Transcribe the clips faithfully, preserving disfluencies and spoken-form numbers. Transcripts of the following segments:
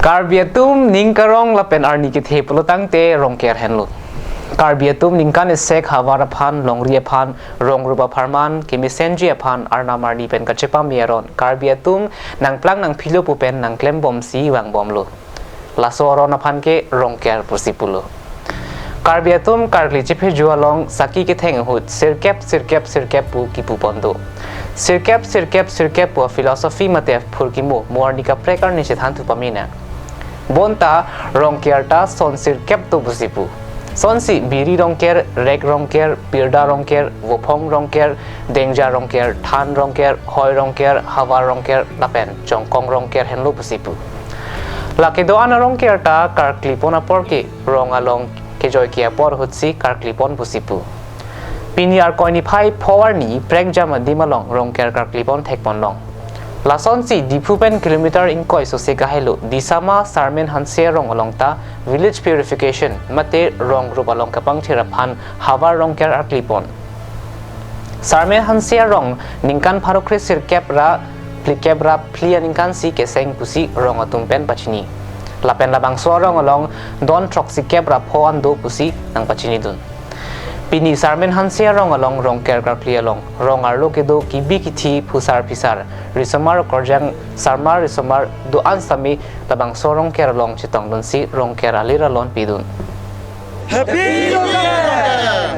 Karbi atum ning karong lapen arni kethe pulo tangte Rongker henlo. Karbi atum ningkan esek havar aphan, longri aphan, rongrup apharman, kemesenji aphan, arnam arni pen kachepame aron Karbi atum nangplang nangphilo pu pen nangklembomsi vangbomlo. Laso aron aphan ke Rongker pusi pulo. Karbi atum karkli chephejo along saki ketheng ahut sirkep sirkep sirkep pu kipu pon do. Sirkep sirkep sirkep pu philosophy mate phurkimo mo arni kaprek arni chethan thu pamina. Bonta Rongker ta son sirkep do pusi pu. Sonsi Biri Rongker, Rek Rongker, Pirda Rongker, Vophong Rongker, Dengja Rongker, Than Rongker, Hoi Rongker, Havar Rongker lapen Chongkong Rongker henlo pusi pu. Lake do-an arongker ta karkli pon apor ke rong along kejoike apor ahutsi karkli pon pusi pu. Pini Arkoi niphai pho arni prekjam adim along Rongker karkli pon thek pon long. Lasonsi Diphu pen kilometer ingkoi sose kahelo Disama Sarmen Hanse arong along ta village purification mate rongrup along kapangthir aphan havar Rongker arkli pon. Sarmen Hanse arong ningkan pharo kre sirkep ra phlikep ra phli aningkansi keseng pusi rong atum pen pachini. Lapen labangso arong along don throksikep ra pho an do pusi nangpachinidun. Pini Sarmen Hanse arong along Rongker karkli along rong arlo kedo kibi kithi phusar phisar risomar korjang sarmar risomar do-an sitame labangso Rongker along chetongdunsi Rongker alir alon pidun. Happy Rongker!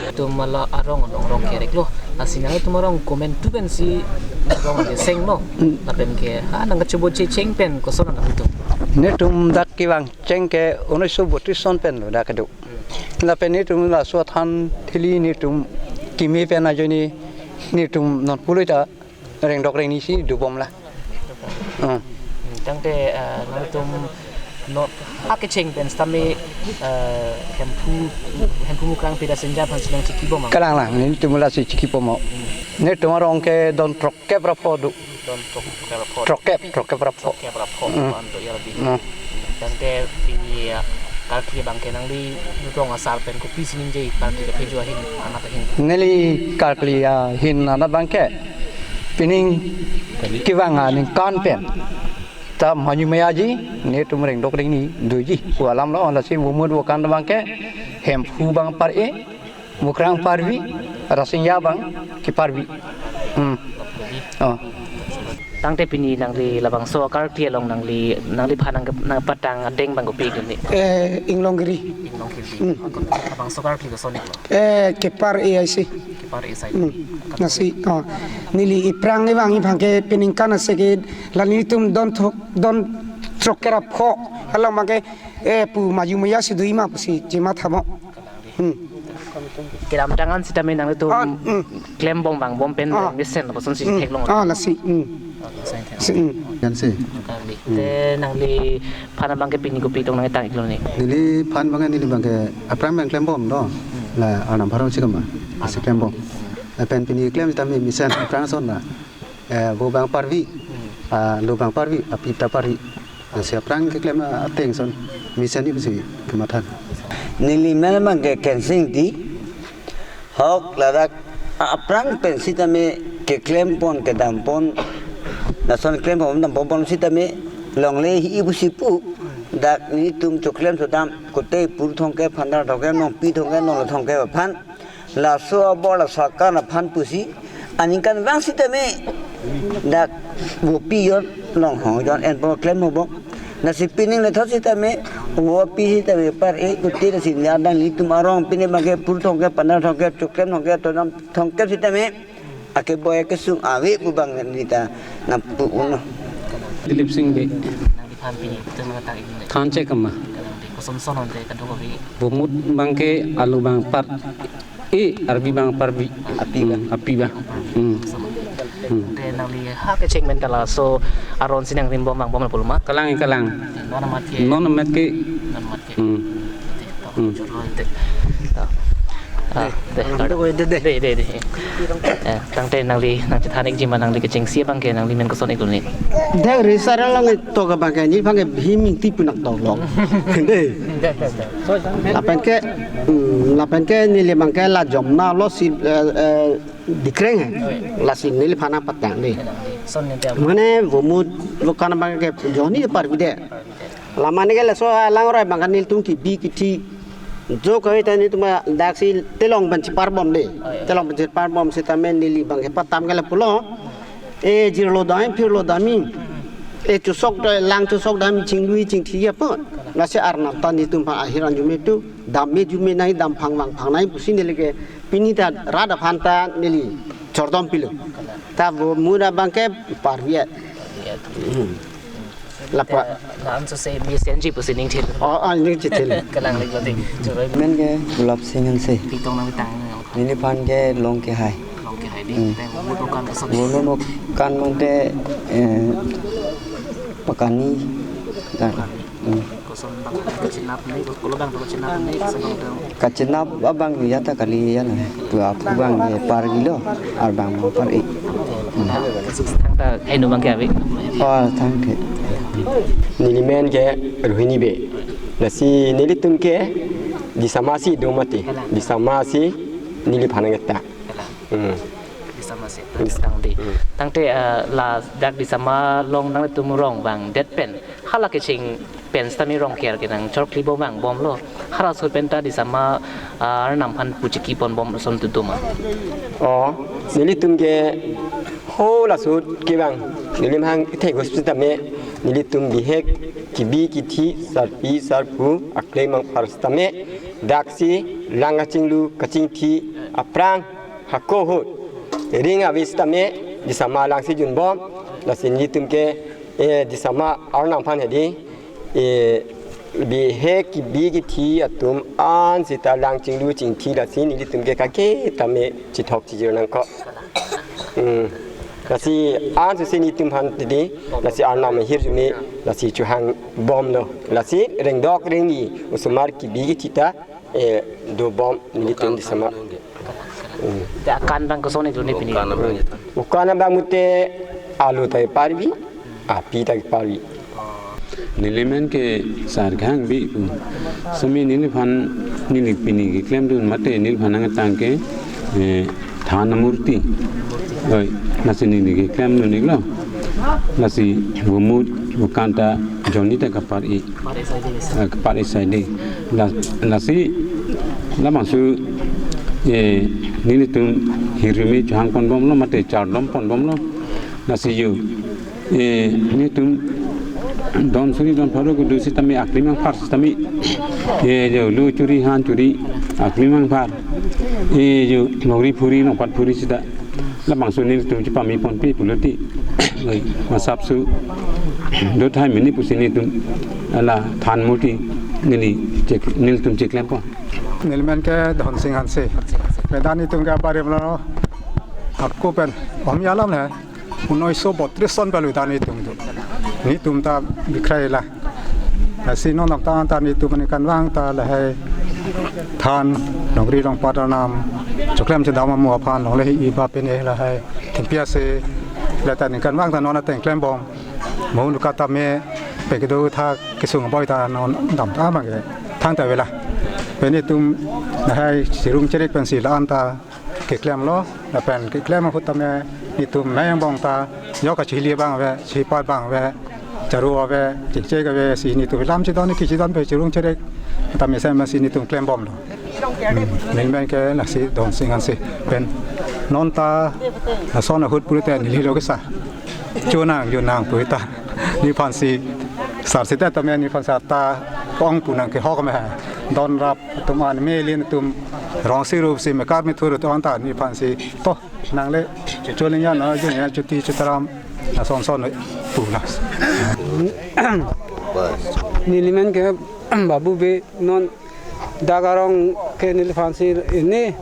Itum la arong along Rongker iklo. Lasi nangtum arong komantu pensi rong kesenglo. Lapen ke, ah, nangkachobot checheng pen koson nangtum. Netum dak kevang cheng ke unnish sho botris son penlo dak kedo. Lapen netum laso athan thili netum kimi pen ajoine netum non pulo ta rengdok rengni si dobomlo. Hmm. Tangte, eh, nangtum non akecheng pen sitame, eh, Hemphu, Hemphu Mukrang Pida Senja aphan si nangchekibom ma? Kalang lang, netum lasi chekibom ma. Netum arong ke don throkkep ra pho do. Don throkkep ra pho. Throkkep, throkkep ra pho. Throkkep ra pho, Hmm. Anto ya lebih. Hmm. Tangte pini, eh, karkli abang ke nangli rong asar pen kopisi ningje karkli kephejo ahin, anat ahin. Neli karkli ahin anat abang ke pining kevang aningkan pen ta maju mayaji, netum rengdok rengni doji pu alamlo, lasi vomut vokan abang ke Hemphu abang par-e, Mukrang parvi, Rasinja abang keparvi. Hmm. Oh. Tangte pini nangli labangso karkli along nangli, nangliphan nang, nangpatang adeng abang kopi dun ni? Eh, Inglonggiri. Inglonggiri. Hmm. Labangso karkli koson iklo? Eh, kepar-e aisi. Kepar-e sai. Hmm. Lasi, oh. Neli iphrang ivang iphan ke peningkan ase ke la netum don throk, don throkkep ra pho along abang ke, eh, pu maju maya si do-i ma pusi chematha mo. Hmm. Kedamtang an sitame nangtum Ah, hmm. klembom vangbom pen Ah. mesen lo kosonsi Hmm. theklong. Ah, lasi. Hmm. Sai thek. Si, hmm. Kan si. Te nangliphan abang ke pini kopi tong nangtang iklo ni? Neliphan abang, neli abang ke aphrang abang klembom do. Hmm. La arnam pharo si kama. Asi klembom. Lapen pini klem sitame mesen aphrang ason la. Eh, vo abang parvi, Hmm. ah, lo abang parvi, api ta parvi. Ah, si aphrang keklem, ah, ateng ason, mesen ni pusi kematha. Neli amen abang ke Kensing Ingti, hok ladak, ah, aphrang pen sitame keklem pon kedam pon, lason klem pon dam pon pon sitame longle hi pusi pu, dak netum choklem chodam, kote pur thomkep, phandar thomkep, nongpi thomkep, nonglo thomkep aphan. Laso abor laso akan aphan pusi, aningkanvang sitame dak vopi jon, longhong jon, enpo klem mo bok. Lasi pining lethot sitame, vopi sitame par-e kuti lasi adang netum arong pine abang ke pur thomkep, phandar thomkep, choklem thomkep, todam thomkep sitame, akeboi akesung ave pu abang neli ta nangpu uno. Dilip Sing Bey. Nangliphan pini, tun nangtang iklo ni? Than chek kama. Koson son ante kadokave? Vomut abang ke alo abang par-e, arvi abang parvi. Api abang. Hmm, api abang. Hmm. Hmm. Te nangli ha kecheng pen ta laso aron si nangrimbom vangbom lo pulo ma? Kalang, kalang. Non amat ke? Non amat ke. Non amat ke. Hmm. Te, to, Hmm. jor lo te. To. Ah, dei, Ang dei. Dei, dei, dei. Dei, dei, dei. Eh, tangte nangli, nangchethan-ikji ma nangli kechengsi abang ke nangli men koson-ik dun ni? Dei, risar along tok abang ke, neliphan ke Bhim Ingti pu nangtoklo. Dei. Dei, dei, dei. Lapen ke, hmm, lapen ke neli abang ke la Jamuna lo si, eh, eh, Dikreng he. Lasi neliphan nangpatang dei. Son ni tiang. Mane vomut vokan abang ke jonni parvi dei. Lamane ke laso alang roi abang ke nelitum kebi kethe. Jo kave ta nelitum daksi telong pen cheparbom dei. Oh, iya. Telong pen cheparbom sitame neli abang ke patam ke lapulo. E jirlo dam, phirlo dam. E chusok da, lang chusok dam, chinglu chingthi apot. Lasi Arnam ta nelitum aphan ahir arjume tu, dam me arjume nai, dam phang vang phang nai pusi neli ke pini ta rat aphan ta neli chordom pilo. Ta vomut abang ke parvi. Iya. Hmm. Lapa. Eh, la-an so se mi senji pusi ning thil. Oh, ah, ning thil. Kalang lek lati. Churoi. Men ke Gulab Singh Hanse. Pitong nangtang. Neliphan ke Longkehai. Longkehai dei. Hmm. Te vomut vokan koson. Vomut vokan mangte, eh, pakani. Dah. Hmm. Koson abang kachenap ni, kolo abang kachenap ni, koson abang tu. Kachenap abang ya ta kali ya na. Tu aphu abang ye parvilo, arbang mo par-ik. Thang ta henu abang ke ave. Oh, thang ke. Neli men ke Rohini Bey. Lasi nelitum ke Disamasi do mati. Disamasi neliphan nangketang. Hmm. Disamasi. Dis- Tang dei. Hmm. Tangte, eh, ladak Disama along nangtum rong vangdet pen. Hala kecheng pen sitame rong ker ke nangchorkli bom vangbomlo. Hala ahut pen ta Disama, ah, Arnam aphan puchiki ponbom ason tu do ma? Oh, nelitum ke ho la ahut kevang. Neli mang the gospel tame. Nelitum bihek kebi kethe sarpi sarpo aklem aphan sitame. Daksi lang kachinglu kachingthi aphrang hako ahut. Ring ave sitame Disama lang si junbom. Lasi nelitum ke, eh, Disama Arnam aphan hedi. Eh, bihek kebi kethe atum an sita lang chinglu chingthi lasi nelitum ke kake tame chithok chijir nangkok. Hmm. Lasi an suse nelitum aphan hedi. Lasi Arnam ahir arjume lasi chohangbomlo. Lasi rengdok rengni osomar kebi kethe ta eh, dobom nelitum Disama. Hmm. Te akan abang koson-ik dun ni pini? Vokan abang. Vokan abang mute alu ta parvi, api ta parvi. Neli men ke Sarkhang Bey pu. Sitame neliphan neli pini keklem dun mate neliphan nangtang ke, eh, than murti. Oi, lasi neli keklem dun-iklo. Lasi vomut vokan ta jonni ta kapar-ik. Eh, kapar-ik sai dei. La, lasi labangso, eh, nelitum ahir arjume chohang ponbomlo mate chardom ponbomlo. Lasi yo, eh, nelitum don suri don pharo kedo sitame aklem aphan sitame. Eh, yo lo churi han churi aklem aphan. Eh, yo mogri phuri nongpat phuri sita. Labangso nelitum chepame ponpe pulote. Oi, masap su. Do thai mini pusi nelitum. Ala than murti neli chek, nelitum cheklem pon. Neli men ke Dhonsing Hanse. Pen ta nelitum ke abarim lo. Hako pen. Om alam le. Unoiso botris son pelu ta nelitum tu. Nelitum ta bikhrai la. Lasi non nangta anta nelitum aningkanvang ta lahai than nongri nongpat Arnam choklem chodam amo aphan longle hi iba pen lahai thengpi ase lata aningkanvang ta non ateng klembom mo nu kata me pe kedo tha kesung boi ta non dam ta abang ke thangta avelo pen nelitum lahai chirung cherek pensi la-an ta keklemlo, lapen keklem ahut tame nelitum meyang bong ta, yok kachili abang ave, chipat abang ave, charu ave, chingchek ave, si nelitum lam chidon, kechidon pen chirung cherek, tame sem si nelitum klembomlo. Hmm, neli men ke lasi Dhonsing Hanse pen. Non ta, lason ahut pulote neli lo kesa. Chonang, chonang pu ta. Neliphan si sar sita tame neliphan sa ta pong pu nangkehok me. Don rap atum an me lin atum rong si rup si mekar methur atum an ta neliphan si to nangle choling ya na jun ya chuti chitaram na son son pu na. Neli men ke Babu Bey non dak arong ke neliphan si ini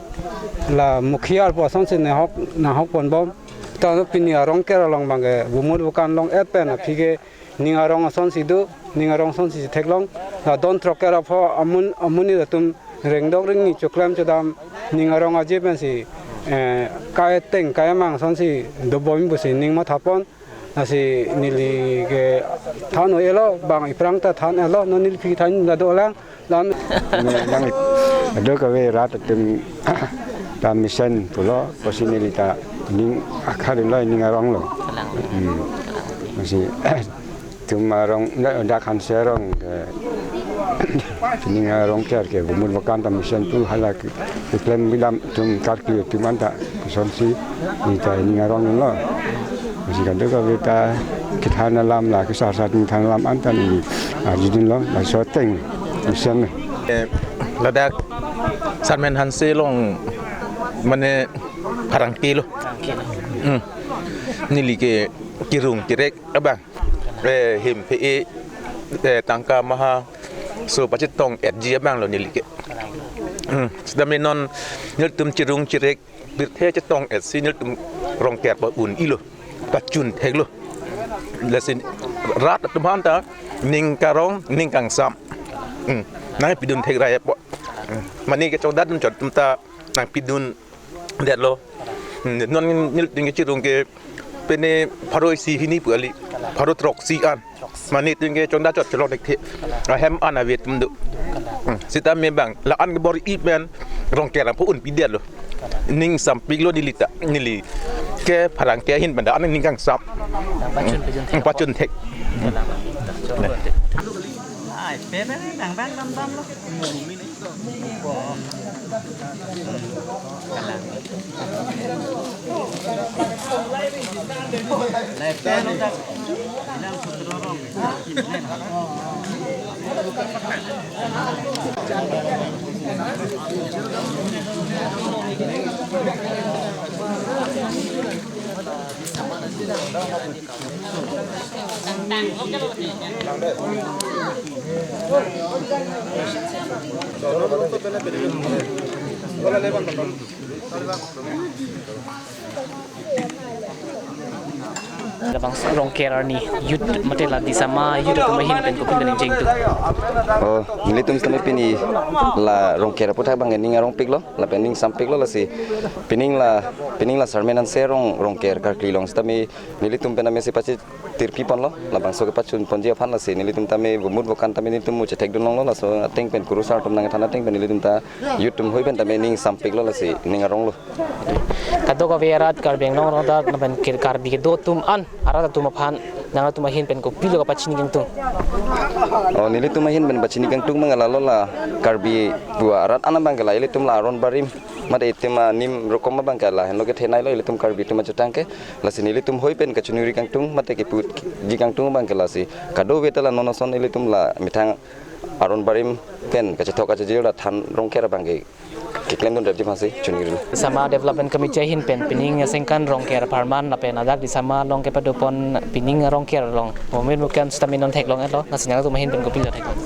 la mukhiar pu ason si nahok nahok ponbom. Ta no pini arong ker along abang ke vomut vokan long-et pen aphi ke ning arong ason si do, ning arong ason si theklong. La don throk ker apho amun amun ni atum rengdok rengni choklem chodam Ning arong aje pensi, eh, kai ateng kai amang asonsi dobom pusi ning mathapon. Lasi neli ke than-o-elo, bang iphrang ta than-elo, non neliphi than ta dolang. Lam. Neli lang ip-, ado kave rat atum ta mesen pulo, pusi neli ta ning akha rinlo, ning arong lo. Hmm. Pusi itum arong, na, dak Hanse arong ke, ning arong ker ke, Bumur Bokan ta mesen pu hala ke, keklem kedam atum karkli atum anta, asonsi neli ta ning arong lo. Pusi kadokave ta kethan alam la, kesar sar kethan alam anta neli arjudunlo, laso ateng mesen. Eh, ladak Sarmen Hanse along mane pherangke lo. Hmm. Neli ke kirung kirek abang. Eh, hemphe-e, eh, tangka maha so pachetong-etji abang lo neli ke. Hmm. Sitame non nelitum chirung chirek pirthe chetong-etsi nelitum Rongker pa-un-ilo, pachun theklo. Lasi rat atum aphan ta ning karong, ning kangsam. Hmm. Nangpidun thek ra-e po. Hmm. Mane kechongdat dun chot atum ta nangpidun detlo. Hmm. Non nelitum kechirung ke pine pharo isi hini pu kali, pharo throksi an. Mane nelitum kechongdat chot chelok thekthe. Ahem an ave atum do. Hmm. Sitame bang la-an kebor-i pen Rongker aphu unpidetlo. Ning sampiklo neli ta, neli ke pherangke ahin pen ta an ning kangsam. Nangpachun pijun thek. Nangpachun thek. Ai, pe pe nang bang dam dam lo. Labangso Rongker arni youth mate la Disama youth atum ahin pen kopin pen ingjeng tu. Oh, nelitum sitame pini la Rongker aphuthak abang ning arongpiklo, lapen ning sampiklo lasi. Pining la, pining la Sarmen Hanse arong Rongker karkli along sitame nelitum pen amesi pachitirpi ponlo, labangso kepachun ponji aphan lasi nelitum tame Bumur Bokan tame nelitum mu chethekdun longlo, laso ateng pen kurusar atum nangthan ateng pen nelitum ta youth atum hoi pen tame ning sampiklo lasi ning aronglo. Kadokave arat Karbi Anglong arong dak lapen kir Karbi kedo atum an arat atum aphan nangtum ahin pen kopilo kapachini kangtung. Oh, nelitum ahin pen pachini kangtung abang lalo la Karbi pu arat an abang ke la ilitum la aron barim mate itum anim rokom abang ke la henlo kethenei lo ilitum Karbi atum achutang ke, lasi nelitum hoi pen kachiningri kangtung mate kiputji kangtung abang ke lasi kadokave ta la non ason ilitum la methang aron barim pen kachethok kachejir la than Rongker abang ke keklemdun repji aphansi chiningri. Disama Development Committee ahin pen pining asengkan Rongker apharman lapen ladak Disama along kepadopon pining Rongker along Bumur Bokan sitame non theklong-etlo, lasi nangtum ahin pen kopilo theklong.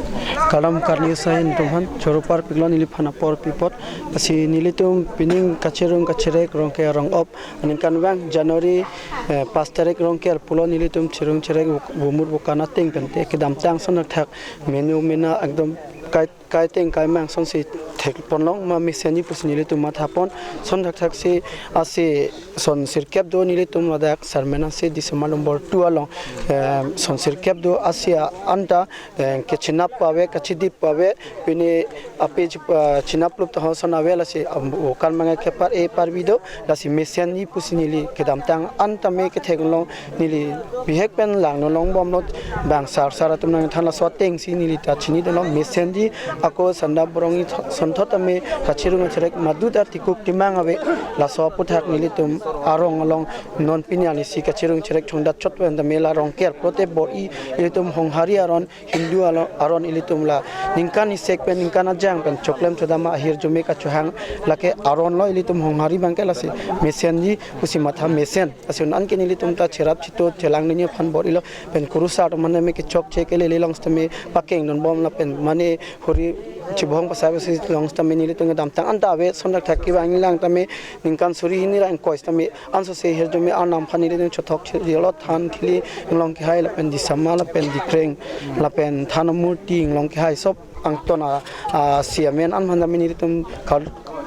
Kardom karni ahin atum aphan, choro parpiklo neliphan apor pi apot, lasi nelitum pining kachirung kachirek Rongker arong op, aningkanvang January, eh, pas tarik Rongker pulo nelitum chirung chirek Bumur Bokan ateng pen te kedamtang ason thakthak menu mena ekdom kai kaiteng kaimang asonsi thekponlong ma mesenji pusi nelitum mathapon. Ason thakthaksi asi son sirkep do nelitum ladak Sarmen Hanse Disama number two along, eh, son sirkep do, asi a-anta, eh, kechinap ave, kachidip ave, pini ape chi-, eh, chinaplup tahon ason ave, lasi, um, o kan mangai kepar-e parbi do, lasi mesenji pusi neli kedamtang an tame ketheklong neli bihek pen langno longbomlo, bang sar sar atum nangthan laso atengsi neli ta chinidunlo mesenji, ako sanda borong-i tho-, sonthot tame kachirung kachirek madu ta tikuk timang ave, laso aphuthak nelitum arong along non pini arnisi kachirung chirek chongdat chot pen tame la Rongker pulote bor-i ilitum Honghari aron Hindu alo-, aron ilitum la ningkan isek pen ningkan ajang pen choklem chodam ahirjume kachohang lake aron lo ilitum Honghari abangke, lasi mesenji pusi matha mesen. Lasi un-an ke nelitum ta cherap chito chelang nini aphan bor-ilo pen kurusar atum mane me kechokche kelele along sitame pakengdunbom lapen mane hori chibong pasai pasi along sitame nelitum kedamtang anta ave, ason thakthak kevang lang tame ningkan suri hini ra ingkoi sitame ansose hirjume arnam aphan nelitum chothok chirilo, than thili inglong kehai lapen Disama lapen Dikreng lapen than amurti inglong kehai sop angton a, a, si amen an aphan tame nelitum kal-,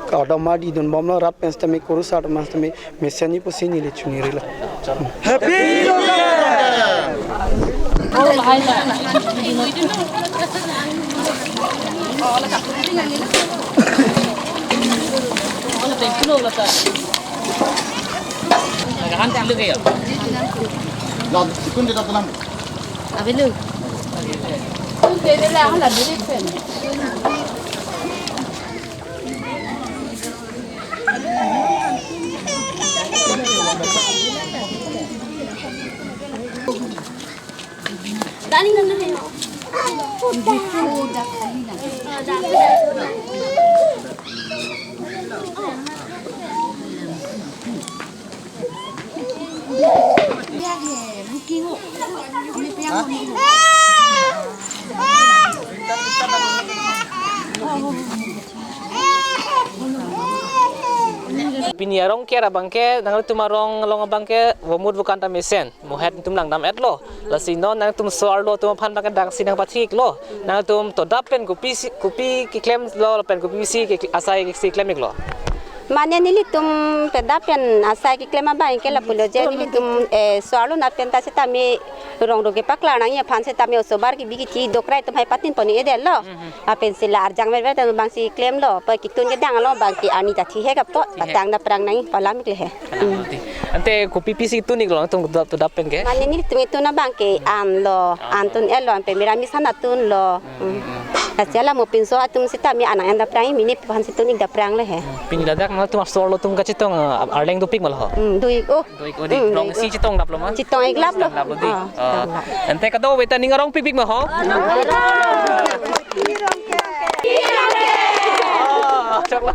Kadom ma di dun bomlo rat pen sitame kurusar man sitame mesenji pusi neli chunirilo. Happy New Year! Pini arong kiar abangke, nangtum arong along abangke, vomut vokan ta mesen. Mohet atum langdam-etlo. Lasi non nangtum so-arlo atum aphan abangke dangsi nangpathiklo. Nangtum todap pen kopisi, kopi keklemlo pen kopisi ke asai si klem-iklo. Mane nelitum todap pen asai keklem abangke lapulo je nelitum, eh, so-arlo nat pen ta sitame rong do kepaklar nangji aphan sitame osobar kebi kethi dokrai atum hai patin pon-i-edetlo. Lapen si la arjang verver ta abang si klemlo, pa kitun kedang along abangke arni ta thihek apot, thihek. Patang daprang nangji, palam-iklo he. Ante kopi pisi tun-iklo nangtum todap, todap pen ke? Mane nelitum itun abangke an lo, an tun-etlo, an pen miramis han atunlo. Lasi la mo pinso atum sitame an nang-en daprang, mini aphan si tun-ik dapranglo he. Pini ladak nangtum so-arlo atum kachetong, ah, arleng dopik ma lo ho? Hmm, do-ik, oh. Do-ik, oh, di, hmm, rong do-ik, isi oh. Chetongdaplo ma? Chetong-iklaplo. Chetongdaplo di. Ah, ah. Chetongdap. Ante kadokave ta ning arong pikpik ma ho? Ah, choklo.